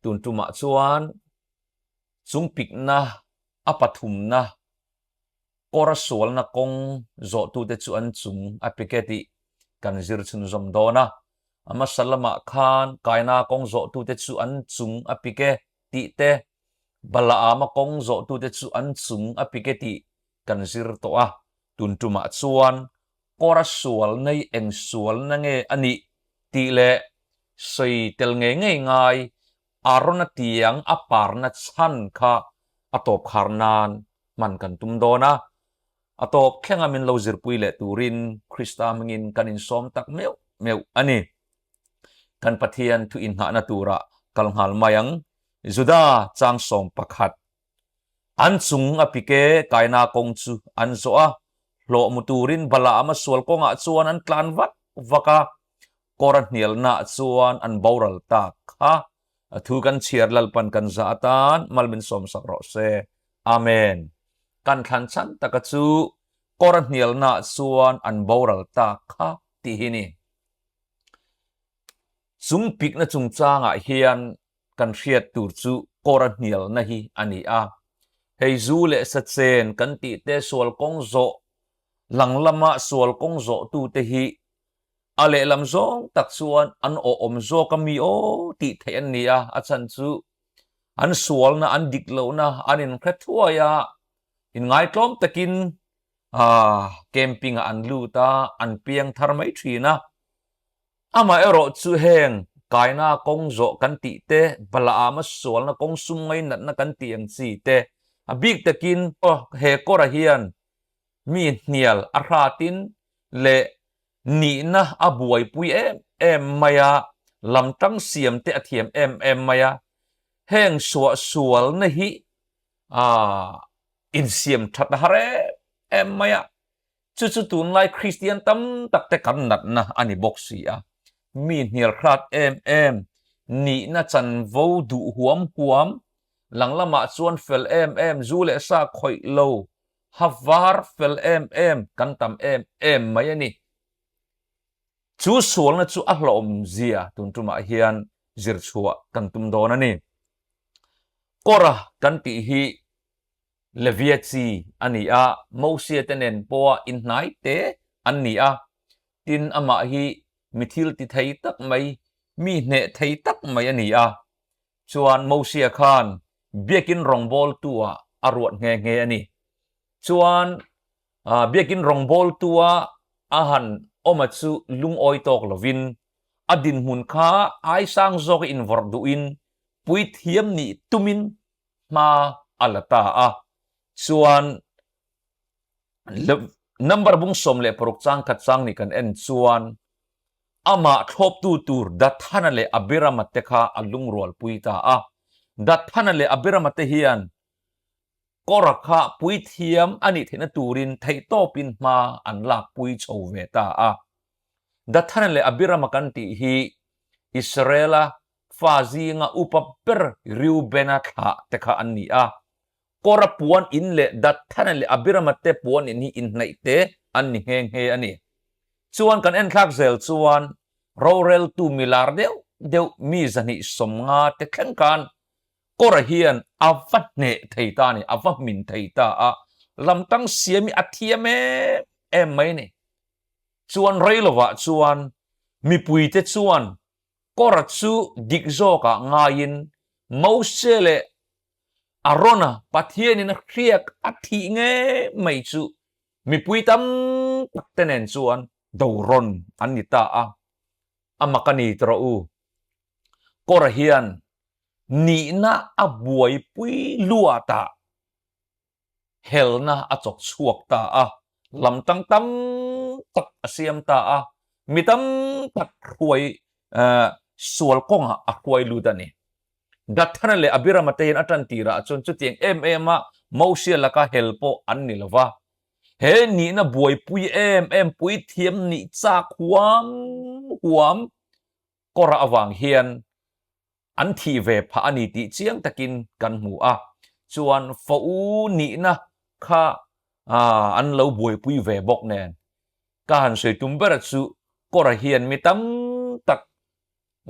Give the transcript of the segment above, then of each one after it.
Tun tumah chuan chungpikna a pathumna kawra sualna kawng zawhtute chu an chung a pik e tih kan zir chhunzawm dawn a. A hmasa lamah khan kaina kawng zawhtute chu an chung a pik e tih te, Balaama kawng zawhtute chu an chung a pik e tih kan zir tawh a. Tun tumah chuan kawra sual nei eng sualna nge a nih tih leh sawi tel ngei ngei ngai Arona tiang a parna chhan kha a tawp khar nan hman kan tum dawn a, a tawp thlenga min lo zirpui leh turin Krista hmingin kan insawm tak meuh meuh a ni. Kan Pathian thu inngahna turah kal nghal mai ang. Juda chang 11. An chung a pike kaina kawng chu an zawh a, hlawh mu turin Balaam a sual kawngah chuan an tlan vak vak a, kawr a hnialnaah chuan an boral tak kha. A thu kan chhiar Lalpan kan zah atan mal min sawmsak rawh se. Amen. Kan thlan chhan taka chu kawr a hnialnaah chuan an boral tak kha tih hi ni. Chung pikna chungchangah hian kan hriat tur chu kawr a hnialna hi a ni a. Hei zu leh sa chen kan tih te sual kawng zawh lang lama sual kawng zawh tute hi a lehlam zawng tak chuan an awhawm zawk a mi aw tih theih an ni a, a chhan chu an sualna an dik lohna an inhre thuai a, inngaitlawm takin camping ah an lut a, an piang thar mai thin a. Amaherawh chu heng kaina kawng zawh kan tih te, Balaama sualna kawng sum ngainatna kan tih ang chi te, a bik takin he kawrah hian mi hnial a hratin leh nihna a buaipui em em mai a, lamtang siam te a thiam em em mai a, heng suahsualna hi insiam that a har em em mai a. Chu chu tunlai Kristian tam tak te kan natna a ni bawk si a. Mi hnial hrat em em, nihna chanvo duh huam huam, lang lamah chuan fel em em, zu leh sa khawih lo, ha var fel em em kan tam em em mai a ni. Chu sualna chu a hlawhawmzia tun tumah hian zir chhuah kan tum dawn a ni. Kawra kan tih hi Levia chi a ni a, Mosia te nen pawha inhnai te an ni a. Tin, amah hi mi thil ti thei tak mai, mi hneh thei tak mai a ni a. Chuan Mosia khan biakin rawngbawltu-ah a ruat nghe nghe a ni. Chuan biakin rawngbawltu-a a han awma chu lungawi tawk lovin a dinhmun kha aisang zawka invawrh duhin puithiam nih tumin hma a la ta a, chuan number bung 16 chang khat chang nih kan en chuan amah thlawptu tur Dathana leh Abirama te kha a lungrualpui ta a. Dathana leh Abirama te hian Kora kha puithiam a nih theihna turin theihtawpin hma an lakpui chho ve ta a. Dathana leh Abirama kan tih hi Israela fa zinga upa ber Reubena thlah te kha an ni a. Kora puan in leh Dathana leh Abirama te puan in hi inhnaih te an ni nghe nghe a ni. Chuan kan enthlak zel chuan roreltu milar deuh deuh mi 250 te thleng khan Kora hian a va hneh thei ta a ni, a va hmin thei ta a, lamtang siam hi a thiam em em mai a ni. Chuan rei lovah chuan mipuite chuan Kora chu dik zawkah ngaiin Mose leh Arona Pathianin a hriak a thih ngei mai chu mipui tam tak te nen chuan do rawn an ni ta a. A mak a ni ti rawh u. Kora hian nihna a buaipui luatah helna a chawk chhuak ta a, lamtang tam tak a siam ta a, mi tam tak hruai sual kawngah a hruai lut a ni. Dathana leh Abirama te hian a tan tirah chuan chutiang em em a Mosia laka hel pawh an ni lo va. He nihna buaipui em em puithiam nih chak huam huam kawrah avang hian an thih ve phah a ni tih chiang takin kan hmu a, chuan fa u nihna kha an lo buaipui ve bawk nen. Ka han sawi tum ber chu Kawra hian mi tam tak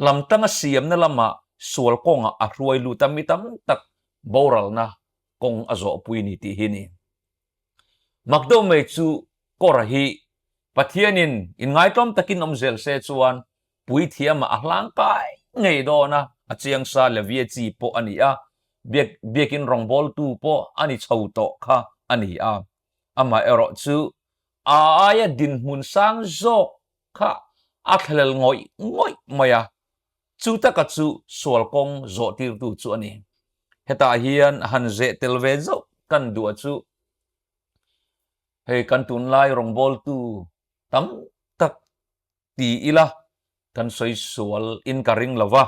lam tanga siamna lamah. sual kawngah a hruai lut a, mi tam tak boralna kawng a zawhpui ni tih hi ni. Mak deuh mai chu Kora hi Pathianin inngaitawm takin awm zel se chuan puithiamah a hlang kai ngei dawn a, a chiangsa Levia chi pawh a ni a, biak biakin rawngbawltu pawh a ni chho tawh kha a ni a. Amaherawh chu a aia dinhmun sang zawk kha a thlelel ngawih ngawih mai a, chu taka chu sual kawng zawhtirtu chu a ni. Hetah hian han zeh tel ve zauh kan duh a chu hei kan tunlai rawngbawltu tam tak ti ila kan sawi sual in ka ring lo va,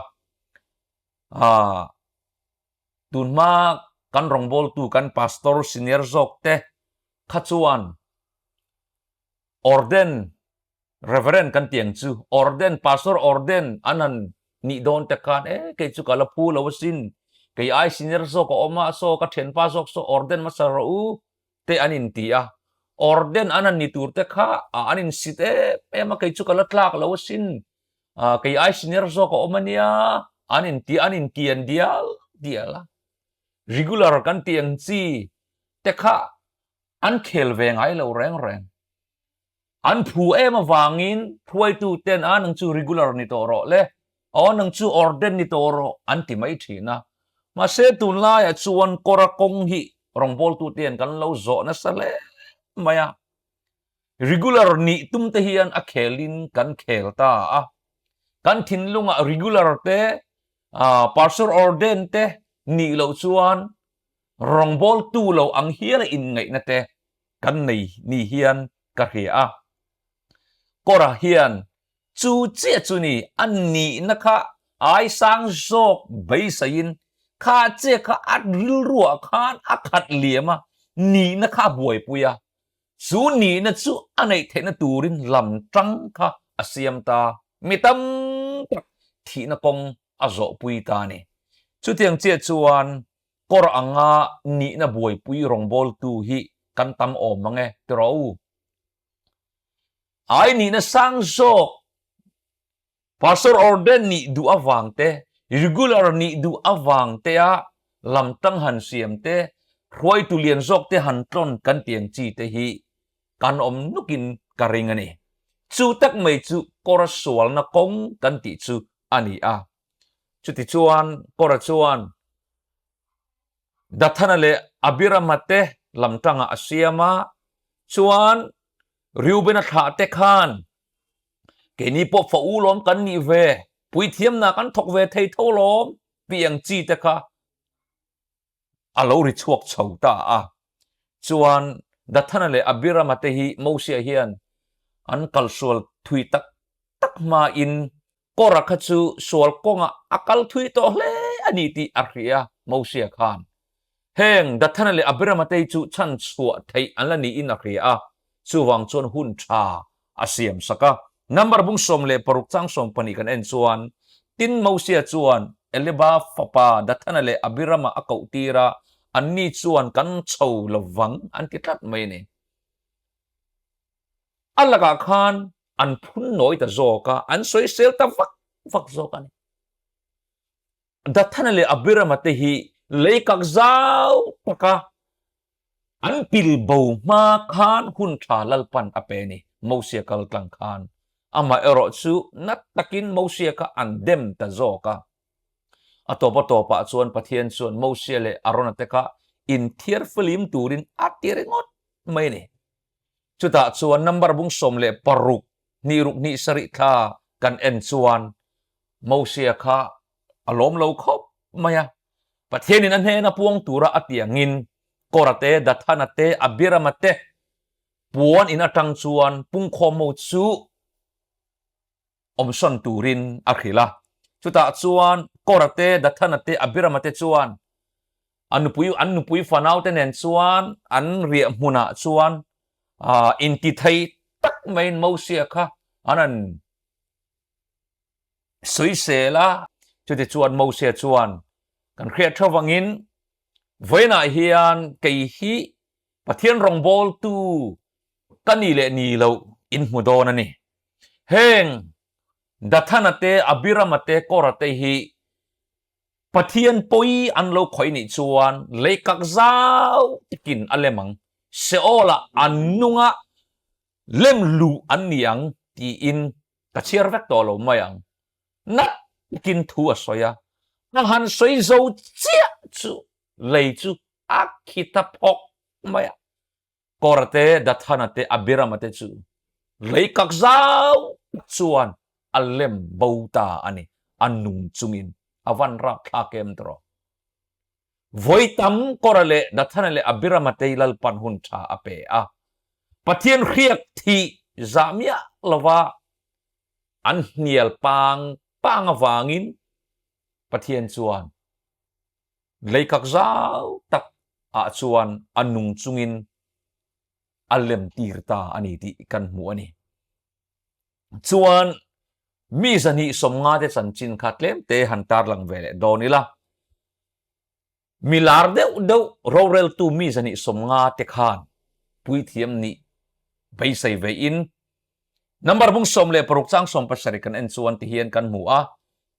aah tunhma kan rawngbawltu kan pastor senior zawk te kha chuan orden reverend kan tih ang chu orden pastor orden an han nih dawn te khan e kei chu ka la phu lo asin kei ai senior zawk a awm a saw ka thianpa zawk saw orden hmasa rawh u te an in ti a orden an han ni tur te kha an in sit em em a kei chu ka la tlak lo asin kei ai senior zawk a awm ania an in ti an in kian dial dial a regular kan tih ang chi te kha an khel ve ngai lo reng reng. An phu em avangin hruaitu ten a nang chu regular ni tawh rawh le, aw nang chu orden ni tawh rawh an ti mai thin a. Mahse tunlaiah chuan kawra kawng hi rawngbawltu ten kan lo zawh nasa hle mai a. Regular nih tum te hian a khelin kan khel ta a. Kan thinlungah regular te, pastor orden te nih loh chuan rawngbawltu lo ang hial a inngaihna te kan nei ni hian ka hria a. Kawra hian chu chiah chu ni a nihna kha ai sang zawk beisaiin kha chiah kha a rilruah khan a khat liam a, nihna kha a buaipui a. Chu nihna chu a neih theihna turin lam tang kha a siam ta. Mi tam tak thihna kawng a zawhpui ta a ni. Chutiang chiah chuan kawr anga nihna buaipui rawngbawltu hi kan tam awm ang e, ti rawh u. Ai nihna sang zawk Pastor Orden nih duh avang te, regular nih duh avang tea lamtang han siam te, hruaitu lian zawk te han tlawn kan ti ang chi te hi kan awm nukin ka ring a ni. Chu tak mai chu kawra sualna kawng kan tih chu a ni a. Chutichuan kawra chuan Dathana leh Abirama te lamtangah a siam a, chuan Reubena thlah te khan keini pawh fa u lawm kan nih ve, puithiamna kan thawk ve thei tho lawm tih ang chi te kha a lo ri chhuak chho ta a. Chuan Dathana leh Abirama te hi Mosia hian an kalsual thui tak tak hmain Kawra kha chu sual kawngah a kal thui tawh hle a ni tih a hria Mosia khan. Heng Dathana leh Abirama te hi chu chhan chhuah theih an la niin a hria a, chuvang chuan hun tha a siam sak a. Number bung 16 chang 12 kan en chuan, Tin Mosia chuan Eliba fapa Dathana leh Abirama a koh tir a, anni chuan kan chho lovang an ti tlat mai a ni. A lakah khan an phun nawi ta zawk a, an sawisel ta vak vak zawk a ni. Dathana leh Abirama te hi lei kak zau taka an pil bo hma khan hun tha Lalpan a pe a ni, Mosia kal tlang khan. Amaherawh chu na takin Mosia kha an dem ta zawk a. A tawp a tawpah chuan Pathian chuan Mosia leh Arona te kha inthiar filim turin a ti ringawt mai a ni. Chutah chuan number bung 16 hnih ruk hnih sarih thla kan en chuan Mosia kha a lawm lo khawp mai a. Pathianin a hnena puang tura a tih angin Kora te, Dathana te, Abirama te puan in atang chuan pungkhawm ho chu awmsawn turin a hrilh a. Chutah chuan Kora te, Dathana te, Abirama te chuan a nupui an nupui fanau te nen chuan an riah hmunah chuan intithei tak maiin Mosia kha an han sawisel a. Chutichuan Mosia chuan kan hriat tho vangin vawiinah hian kei hi Pathian rawngbawltu ka ni leh ni loh in hmu dawn a ni. Heng Dathana te, Abirama te, Kora te hi. Pathian pawi an lo khawih nih chuan leikak zau takin a lem ang, Seol-ah an nunga lem luh an ni ang tiin ka chhiar vek tawh lo mai ang. Nat takin thu a sawi a, a han sawi zo chiah chu lei chu a khi ta phawk mai a. Kawr te, Dathana te, Abirama te chu leikak zau tak chuan a lem bo ta a ni. A nung chungin a van rapthlak em tawh. Vawi tam Kawra leh Dathana leh Abirama te hi Lalpan hun tha a pe a. Pathian hriak thih zah miah lova an hnial pang pang avangin Pathian chuan Leikak zau tak ah chuan a nung chungin a lem tir ta a ni tih kan hmu a ni. Chuan mi zahnih sawmnga te chanchin kha tlem te han tarlang ve leh dawn ila. Mi lar deuh deuh roreltu mi zahnih sawmnga te khan puithiam nih beisei ve in Number bung 16 chang 17 kan en chuan ti hian kan hmu a,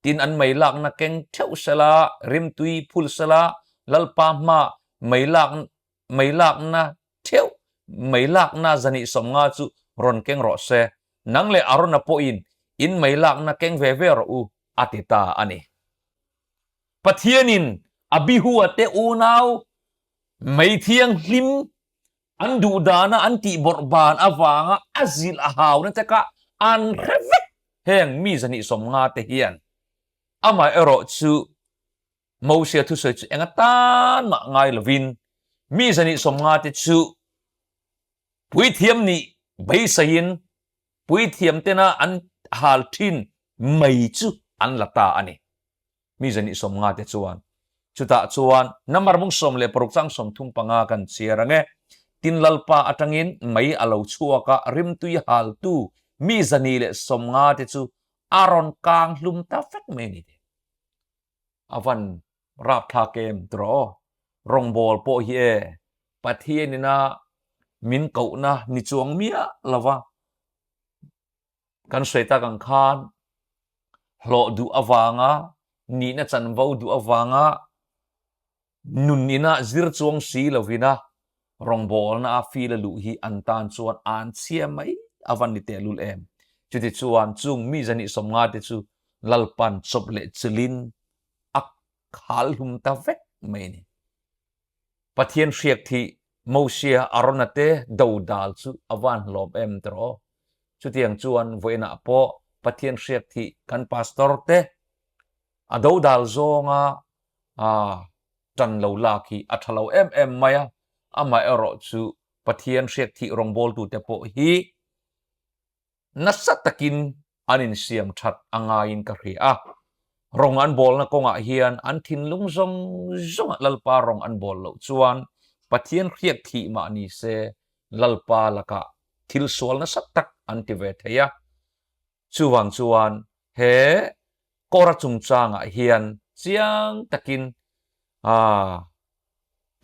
tin an mei lakna keng theuh sela, rimtui phul sela, Lalpa hma mei lak mei lakna theuh mei lakna zahnih 50 chu rawn keng rawh se, nang leh Arona pawhin in mei lakna keng ve ve rawh u, a ti ta a ni. Pathianin Abihua te unau mei thianghlim An duh dana an tih bawrh ban avanga a zilh a hauna te kha an hre vek heng mi 150 te hian. Amaherawh chu Mosia thusawi chu eng atan mah ngai lovin mi 150 te chu puithiam nih beiseiin puithiam tena an hal thin mai chu an la ta a ni. Mi 150 te chuan chutah chuan number mung 16 chang 35 kan chhiar ang e. Tin Lalpa atangin mei a lo chhuak a, rimtui haltu mi 150 te chu a rawn kang hlum ta vek mai a ni tih. A van rapthlak em tawh aw. Rawngbâwl pawh hi e Pathianina min kohna ni chuang miah lova Kan sawi tak ang khan hlawh duh avanga, nihna chanvo duh avanga nun ina zir chuang si lovina rawngbawlna a feel a luh hi an tan chuan an chhia mai a van ni tehlul em. Chuti chuan chung mi 150 te chu Lalpan chawp leh chilin a khal hlum ta vek mai a ni. Pathian hriak thih Mosia Arona te dodal chu a van hlawm em tawh aw. Chutiang chuan vawiinah pawh Pathian hriak thih kan pastor te a dodal zawnga tan lo lak hi a tha lo em em mai a, amaherawh chu Pathian hriak thih rawngbawltute pawh hi nasa takin an insiam that a ngaiin ka hria a. Rawng an bawlna kawngah hian an thinlung zawng zawngah Lalpa rawng an bawl loh chuan Pathian hriak thih mah ni se Lalpa lakah thil sual nasa tak an ti ve thei a. Chuvang chuan he Kawra chungchangah hian chiang takin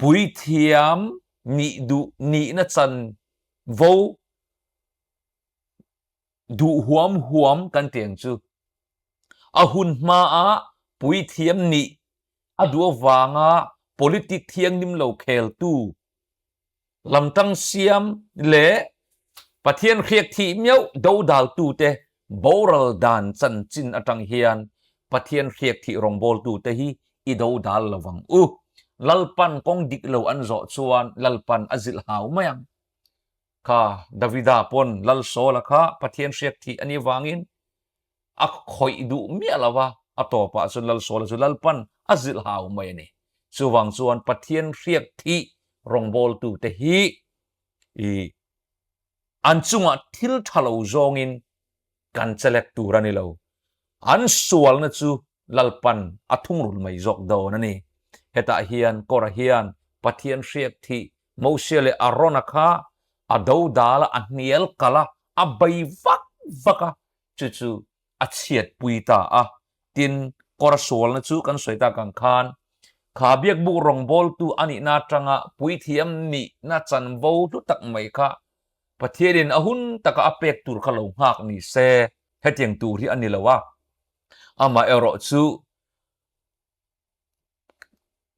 puithiam nih duh nihna chanvo Duh huam huam kan ti ang chu. A hun hmaah puithiam nih a duh avanga politic thianghlim lo kheltu, lamtang siam leh Pathian hriak thih meuh dodaltute boral dan chanchin atang hian Pathian hriak thih rawngbawltute hi i dodal lo ang u. Lalpan kawng dik lo an zawh chuan Lalpan a zilh hau mai ang. Kha Davida pawn Lal Saula kha Pathian hriak thih a nih avangin a khawih duh miah lo va, a tawpah chuan Lal Saula chu Lalpan a zilh hau mai a ni. Chuvang chuan Pathian hriak thih rawngbawltute hi i an chungah thil tha lo zawngin kan chelek tur a ni lo. An sualna chu Lalpan a thungrul mai zawk dawn a ni. Hetah hian Kora hian Pathian hriak thih Mosia leh Arona kha a dodal a, a hnial kalh a, a bei vak vak a, chu chu a chhiatpui ta a. Tin, Kora sualna chu kan sawi tak ang khan kha biakbuk rawngbawltu a nihna atanga puithiam nihna chanvo hlu tak mai kha Pathianin a hun taka a pek tur kha lo nghak ni se, hetiang tur hi a ni lo a. Amaherawhchu.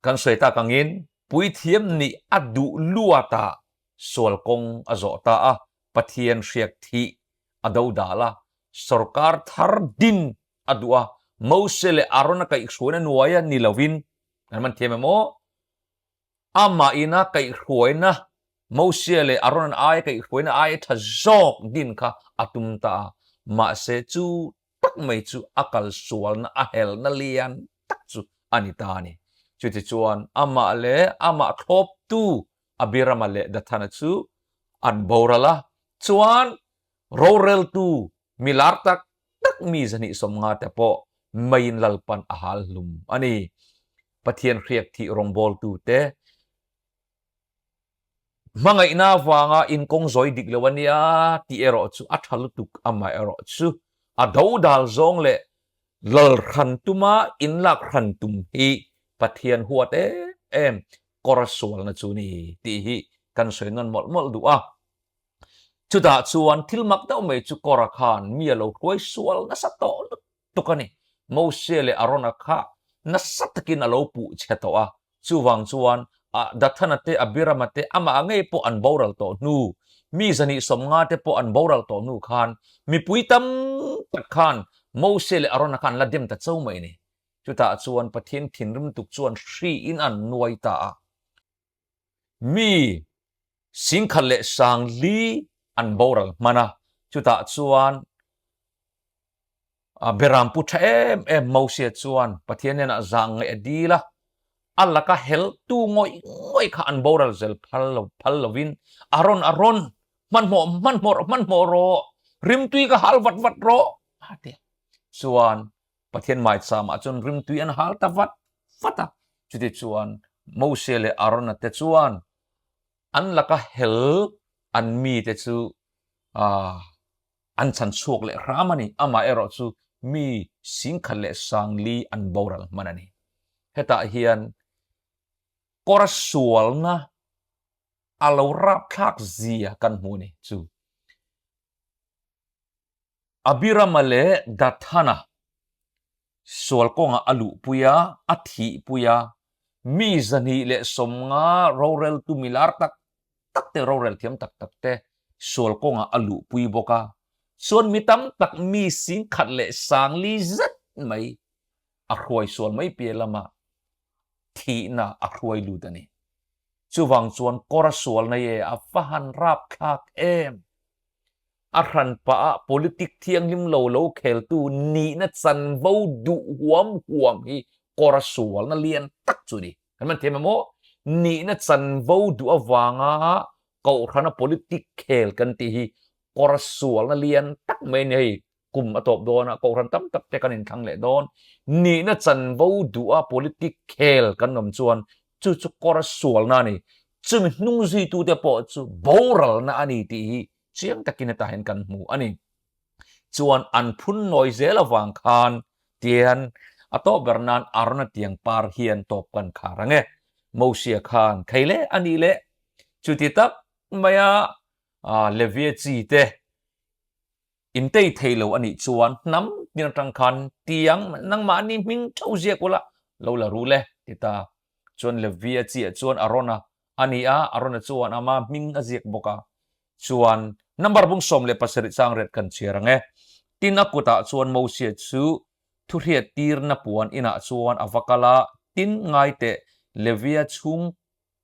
Kan sawi tak angin puithiam nih a duh luatah sual kawng a zawh ta a, Pathian hriak thih a do dal a, sorkar thar din a duh a, Mose leh Arona kaihhruaina nuaia ni lovin, kan man thiam em aw? Amah ina kaihhruaina, Mose leh Aronan aia kaihhruaina aia tha zawk din kha a tum ta a, mahse chu tak mai chu a kalsualna a helna lian tak chu a ni ta a ni. Chutichuan amah leh amah thlawptu Abirama leh Dathana chu an boral a, chuan roreltu mi lar tak tak mi zahnih 50 te pawh meiin Lalpan a hal hlum a ni. Pathian hriak thih rawngbawltute Hmangaihna avanga inkawng zawi dik lo a nia tih erawh chu a tha lutuk amah erawh chu a dodal zawng leh lal hran tuma inlak hran tum hi Pathian huat em em kawr a sualna chu ni tih hi kan sawi nawn mawlh mawlh duh a. Chutah chuan thil mak deuh mai chu kawra khan mi a lo hruai sual nasa tawh lutuk. tuk a ni. Mose leh Arona kha nasa takin a lo puh chhe tawh a, chuvang chuan Dathana te, Abirama te, amah ngei pawh an boral tawh hnu, mi zahnih 50 te pawh an boral tawh hnu khan mipui tam tak khan Mose leh Arona kha an la dem ta cho mai a ni. Chutah chuan Pathian thinrim tuk chuan hriin an nuai ta a. Mi 10,000 leh 4,000 an boral hman a, chutah chuan Beram pu tha em em Moses chuan Pathian hnenah zah ngaih a dil a, a laka heltu ngawih ngawih kha an boral zel phal lo phal lovin a rawn a rawn hmanhmawh hmanhmawh rawh hmanhmawh rawh rimtui ka hal vat vat rawh a ti a. Chuan Pathian maicham ah chuan rimtui an hal ta vat vat a, chuti chuan Moses leh Arona te chuan an laka hel an mite chu an chhan chhuak leh hram a ni, amah erawh chu mi 10,000 leh 4,000 an boral hman a ni. Hetah hian kawr sualna a lo rapthlak zia kan hmu a ni chu. Abirama leh Dathana sual kawngah a luhpui a, a thihpui a, mi 250 roreltu milar tak tak te, rorel thiam tak tak te sual kawngah a luhpui bawk a. Chuan mi tam tak mi 10,000 leh 4,000 zet mai a hruai sual mai piah lamah thihna a hruai lut a ni. Chuvang chuan kawr a sual na ye a va han rapthlak em! A hran pah ah politic thianghlim lo lo kheltu nihna chanvo duh huam huam hi kawr a sualna lian tak chu ni. Kan man thiam em aw? Nihna chanvo duh avanga kohhrana politic khel kan tih hi kawr a sualna lian tak mai a ni hei. Kum a tawp dawn a, kohhran tam tak te kan inthlang leh dawn. Nihna chanvo duha politic khel kan awm chuan chu chu kawr sualna a ni. Chumi hnung zuitute pawh chu boralna a ni tih hi chiang takin hetah hian kan hmu a ni. Chuan an phun nawi zel avang khan tian a tawp ber nan Arona tiang par hian tawp kan khar ang e. Mosia khan thei leh a nih leh chuti tak maia Levia chi te Intei thei lo a nih chuan hnam tin atang khan tiang nangmahni hming theuh ziak ula lo la ru le ti ta. Chuan Levia chiah chuan Arona a ni a, Arona chuan ama hming a ziak bawk a. Chuan number bung 17 chang ret kan chhiar ang e. Tin a kutah chuan Mosia chu thuhriat tirna puan inah chuan a va kal a, tin ngai teh Levia chhung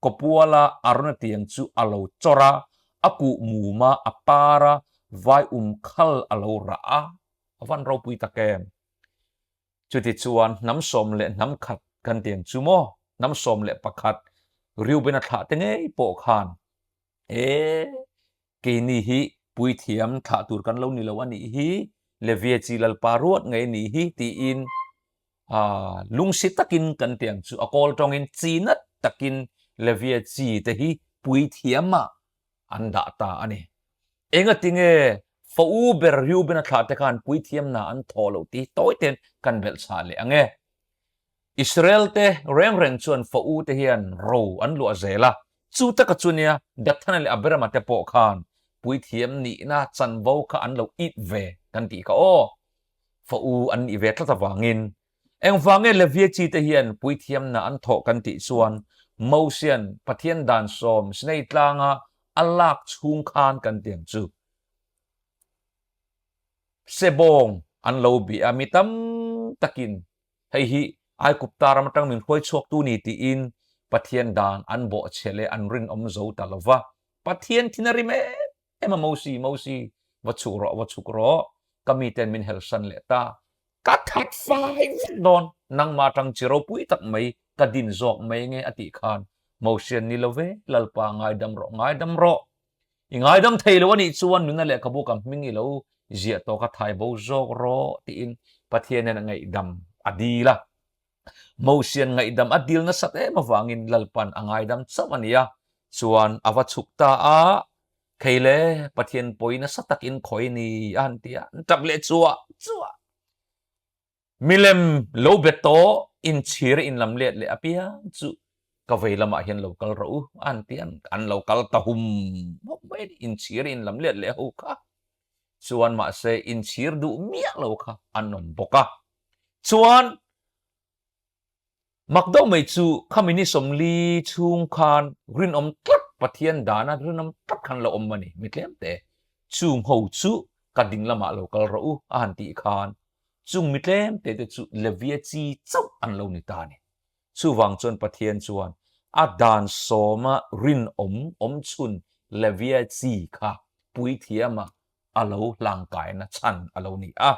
Kawpuala Arona tiang chu a lo chawr a, a kuh mum a, a par a, vai um khal a lo rah a, a van ropui tak em. Chuti chuan hnam sawm leh hnam khat kan tiang chu maw, hnam 11 Reuben-a thlah te ngei pawh khan, E, keini hi puithiam thlah tur kan lo ni lo a nih hi, Levia chi Lalpa ruat ngei a nih hi tiin lungsi takin kan ti ang chu a kawl tawngin chi nat takin Levia chi te hi puithiamah an dah ta a ni. Engatinge fa u ber Reuben-a thlah te khan puithiamna an thawh loh tih tawi ten kan belh chhah leh ang e. Israel te reng reng chuan fa u te hian ro an luah zel a, chu taka chu nia Dathana leh Abirama te pawh khan puithiam nihna chanvo kha an lo it ve kan tih kha aw. Fa u an nih ve tlat avangin. Engvang nge Levia chi te hian puithiamna an thawh kan tih chuan Mosian Pathian dan sawm Sinai tlanga a lak chhung khan kan ti ang chu. Sebawng an lo bih a, mi tam takin hei hi Aikupta ram atang min hruai chhuaktu ni tiin Pathian dan an bawhchhe leh an rinawm zo ta lo va. Pathian thin a rim em em a Mosi, Mosi, va chhuk rawh, va chhuk rawh, ka miten min helsan leh ta, ka that fai vek dawn, nangmah atang chi ropui tak mai ka din zawk mai nge a tih khan Mosian ni lo ve, Lalpa ngaidam rawh, ngaidam rawh. I ngaidam thei lo a nih chuan nuna lehkhabu ka hming i lo ziah tawh kha thai bo zawk rawh tiin Pathian hian a ngaihdam a dil a. Mosian ngaihdam a dil nasat em avangin Lalpan a ngaidam chauh a ni a, chuan a va chhuk ta a, Khei le, Pathian pawi nasa takin khawi ni a han ti a, an tap leh chuah chuah. Milem lo be tawh inchhir a inlam let leh apiang chu ka vei lamah hian lo kal rawh u a han ti a, an lo kal ta hum hum mai a ni, inchhir a inlam let leh ho kha. Chuan mahse inchhir duh miah lo kha an awm bawk a. Chuan mak deuh mai chu khami ni 40 chhung khan rinawm tlat Pathian dana rinawm tlat khan lo awm a ni mi tlem te. Chung ho chu ka ding lamah lo kal rawh u a han tih khan chung mi tlem te te chu Levia chi chauh an lo ni ta a ni. Chuvang chuan Pathian chuan a dan sawma rinawm awm chhun Levia chi kha puithiama a lo hlangkaina chhan a lo ni a.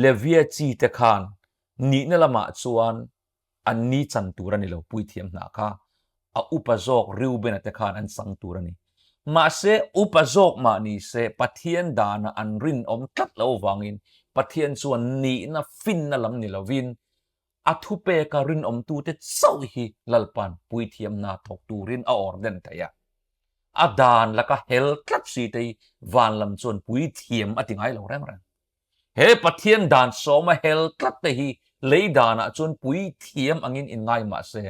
Levia chi te khan nihna lamah chuan an ni chan tur a ni lo, puithiam hna kha a upa zawk Reubena te khan an chang tur a ni. Mahse, upa zawk mah ni se Pathian dana an rinawm tlat lo avangin Pathian chuan nihna finna lam ni lovin a thupeka rinawmtute chauh hi Lalpan puithiam hna thawk turin a awr den thei a. A dan laka hel tlat si te hi van lam chuan puithiam a ti ngai lo reng reng. He Pathian dan sawma hel tlat te hi lei danah chuan puithiam angin inngai mah se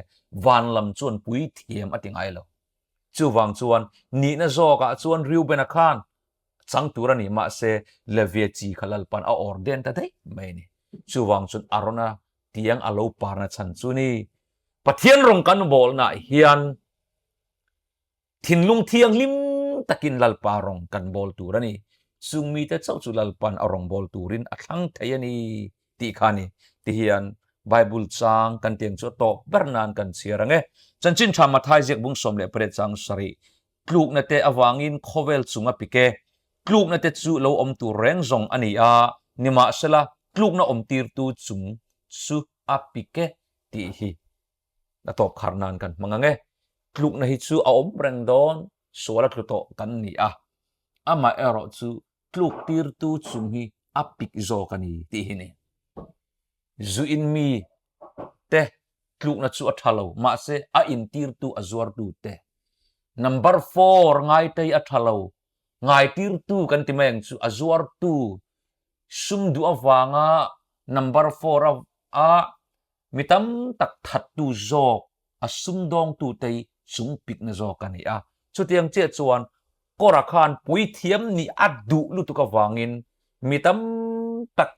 van lam chuan puithiam a ti ngai lo. Chuvang chuan nihna zawkah chuan Reubena khan chang tur a ni mahse Levia chi kha Lalpan a awr den ta daih mai a ni. Chuvang chuan Arona tiang a lo parna chhan chu ni. Pathian rawng kan bawlnaah hian thinlung thianghlim takin Lalpa rawng kan bawl tur a ni. Chung mite chauh chu Lalpan a rawng bawl turin a thlang thei a ni tih kha a ni. Tihian Bible chang kan tiang chu a tawp ber nan kan chhiar ang e. Chanchin tha Mathai ziak bung 18 chang sarih Tlukna te avangin khawvel chung a pik e. Tlukna te chu lo awm tur reng zawng a ni a, nimahsela tlukna awmtirtu chung chu a pik e tih hi a tawp khar nan kan hmang ang e. Tlukna hi chu a awm reng dawn, sual a tlu tawh kan ni a, amaherawh chu tluktirtu chung hi a pik zawk a ni tih hi ni. Zu in mi te tlukna chu a tha lo, mahse a intirtu a zuartu te. Number four ngaitei a tha lo, ngaitirtu kan ti mai ang chu a zuartu sum duh avanga number four a a mi tam tak thattu zawk a sumdawngtu te hi chung pikna zawk a ni a. Chutiang chiah chuan Kawra khan puithiam nih a duh lutuk avangin mi tam tak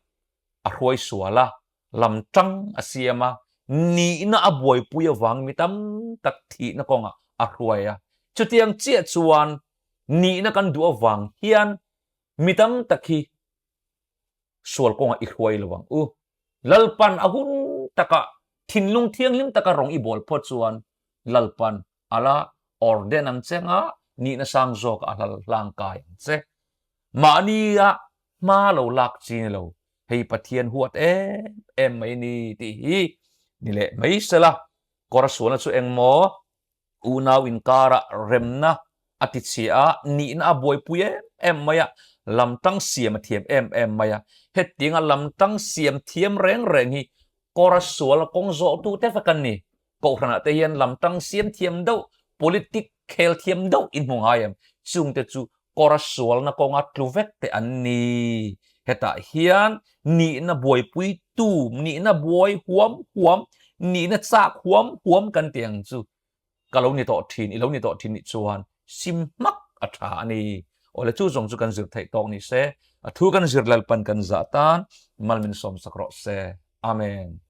a hruai sual a, lam tang a siam a, nihna a buaipui avang mi tam tak thihna kawngah a hruai a. Chutiang chiah chuan nihna kan duh avang hian mi tam tak hi sual kawngah i hruai lo ang u. Lalpan a hun takah thinlung thianghlim taka rawng i bawl phawt chuan Lalpan a la orden ang che nga nihna sang zawk a hlal hlang kai ang che. Mahnia hma lo lak chi ni lo, hei Pathian huat em em mai ni tih hi ni leh mai sela. Kawr sualna chu eng maw? Unau inkarah remna a ti chhia a, nihna a buaipui em em mai a, lamtang siam a thiam em em mai a. Hetianga lamtang siam thiam reng reng hi kawr sual kawng zawhtute vek an ni. Kohhranah te hian lamtang siam thiam deuh, politic khel thiam deuh in hmu ngai em? Chungte chu kawr sualna kawnga tlu vek te an ni. Hetah hian nihna buaipuitu, nihna buai huam huam, nihna chak huam huam kan ti ang chu ka lo ni tawh thin, i lo ni tawh thin nih chuan sim hmak a tha a ni. Awle chu zawng chu kan zir theih tawk ni se, a thu kan zir Lalpan kan zah tan mal min sawmsak rawh se. Amen.